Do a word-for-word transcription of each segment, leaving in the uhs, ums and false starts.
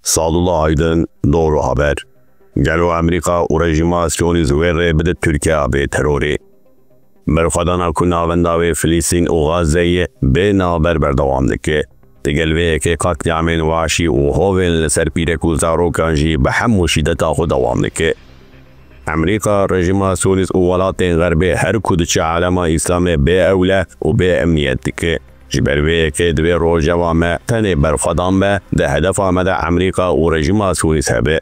Sadullah Aydın, Doğru Haber. Gelo Amerîka û rejîma Siyonîst wê rê bide Tirkiya bê terorê? Berxwedana ku navenda wê Filistîn û Gazze ye bê navber berdewam dike. Digel vê yekê qetlîamên weşî û hovên li ser pîrek û zarokan jî bi hemû şîdeta xwe dewam dike. Amerîka, rejîma Siyonîst û welatên Xerbê her ku diçe alema Îslamê bê ewle û bê emniyet dike. Ji ber vê yekê divê rojeva me tenê berxwedan be, di hedefa me de Amerîka û rejîma Siyonîst hebe.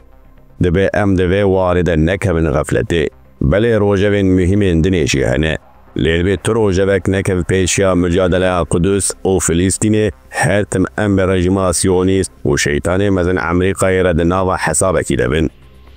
Divê em di vê warê de nekevin xefletê. Belê rojevên muhîmên dinê jî hene. Lê divê tu rojevek nekeve pêşiya mucadeleya Qudus û Filistînê, her tim em bi rejîma Siyonîst û şeytanê mezin Amerîkayê re di nava hesabekî de bin.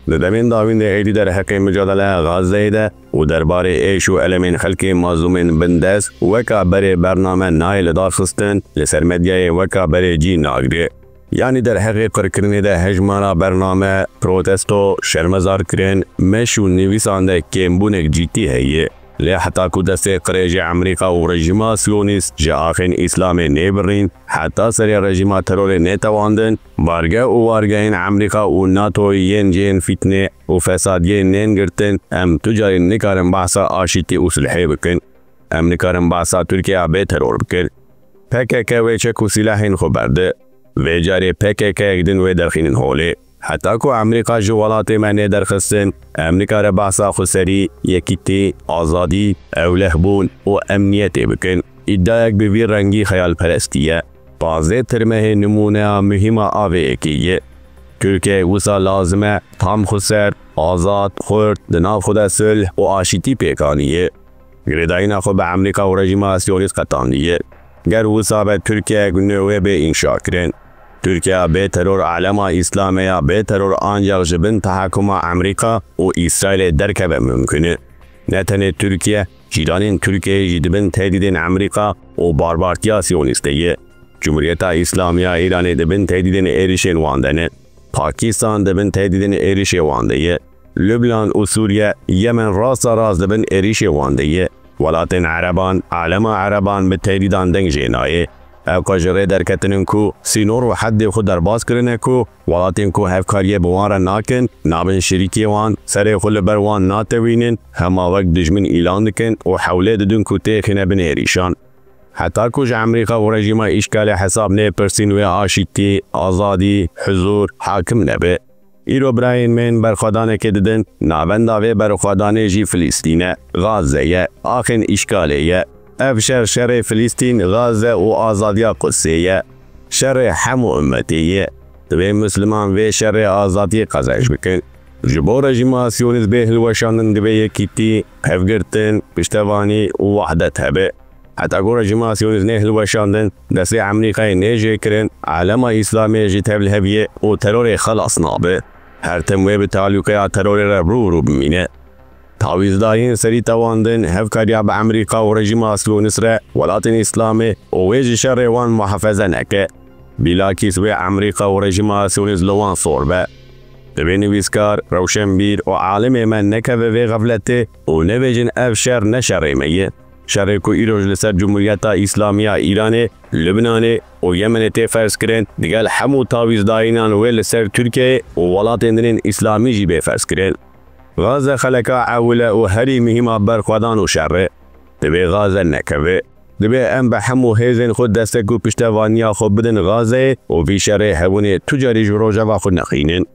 Di demên dawîn de êdî derheqê mucadeleya Gazeyê de û derbarê êş û elemên xelkê mazlûmên bindest weka berê bername nayê lidarxistin, li ser medyayê weka berê cî nagire. Yanî derheqê qirkirinê de hejmara bername, protesto, şermezarkirin, meş û nivîsan de kêmbûnek cîtî heye. Lê heta ku destê qirêjê Amerîka û rejîma Siyonîst ji axên Îslamê nêbirîn, heta serê rejîma terorê nêtewandin, barge û wargehên Amerîka û NATOyê yên cihên fîtnê û fesadiyê nên girtin, em tu carî nikarin behsa aşîtî û silhê bikin. Em nikarin behsa Tirkiyeya bê teror bikin. P K K wê çek û sîlehên xwe berde. Vê carê P K K yek din wê derxînin holê. Heta ku Amerîka ji welatê me nêderxistin, em nikare behsa xweserî, yekîtî, azadî, ewlehbûn û emniyetê bikin. Îdiayek bi vî rengî xeyalperestî ye. Pazdeh Tirmehê nimûneya muhîma a vê yekê ye. Tirkiyeyê wisa lazim e tam xweser, azad, xurt, di nav xwe de sulh û aşîtî pêk aniye. Girêdayîna xwe bi Amerîka û rejîma Siyonîst qetandiye. Ger wisa be Tirkiyeyek nû wê bê înşakirin. Tirkiyeya bê teror alema Îslamê ya bê teror ancax ji bin tehekuma Amerîka û Îsraîlê derkeve mimkun e. Ne tenê Tirkiye, cîranên Tirkiyeyê jî di bin tehdîdên Amerîka û barbartiya Siyonîst de ye. Cumhuriyeta Îslamî ya Îranê di bin tehdîdên êrişên wan de ne. Pakistan di bin tehdîdên êrişê wan de ye. Lubnan û Sûriye, Yemen rasta rast di bin êrişê wan de ye. Welatên Ereban, alema Ereban bi tehdîdan deng jê nayê. Ew qe ji rê derketinin ku sînor û heddê xwe derbas kirine ku welatên ku hevkariyê bi wan re nakin, nabin şirîkê wan, serê xwe li ber wan natewînin, hema wek dijmin îlan dikin û hewlê didin ku têxîne bin êrîşan. Heta ku ji Amerîka û rejîma îşgalê hesab nêpirsîn wê aşîtî, azadî, huzûr, hakim nebe. Îro birayên me yên berxwedanekê didin, navenda vê berxwedanê jî Filistîn e, Gazze ye, axên îşgalê ye. Ev şer şerê Filistîn, Gazze û azadiya Qudsê ye. Şerê hemû ummetê ye. Divê Misliman vê şerê azadiyê qezenc bikin. Ji bo rejîma Siyonîst bê hilweşandin divê yekîtî, hevgirtin, piştevanî û wehdet hebe. Heta ku rejîma Siyonîst nê hilweşandin, destê Amerîkayê nê jêkirin, alema Îslamê ji tevliheviyê û terorê xelas nabe. Her tim wê bi tehlûkeya terorê re rû rû bimîne. Tawîzdayîn serî tewandin, hevkariya bi Amerîka û rejîma Siyonîst re, welatên Îslamê û wê ji şerê wan muhefeze neke. Bîlakîs wê Amerîka û rejîma Siyonîst li wan sor be. Divê nivîskar, rewşenbîr û alimê me nekeve vê xefletê û nebêjin ev şer ne şerê me ye. Şerê ku îroj li ser Cumhuriyeta Îslamî ya Îranê, Lubnanê û Yemenê tê ferzkirin, digel hemû tawîzdayînan wê li ser Tirkiyeyê û welatên din ên Îslamî jî bê ferzkirin. Gaze xeleka ewil e û herî muhîma berxwedan û şer e. Divê Gaze nekeve. Divê em bi hemû hêzên xwe destek û piştevaniya xwe bidin Gazeyê û vî şerê hebûnê tu carî ji rojeva xwe nexînin.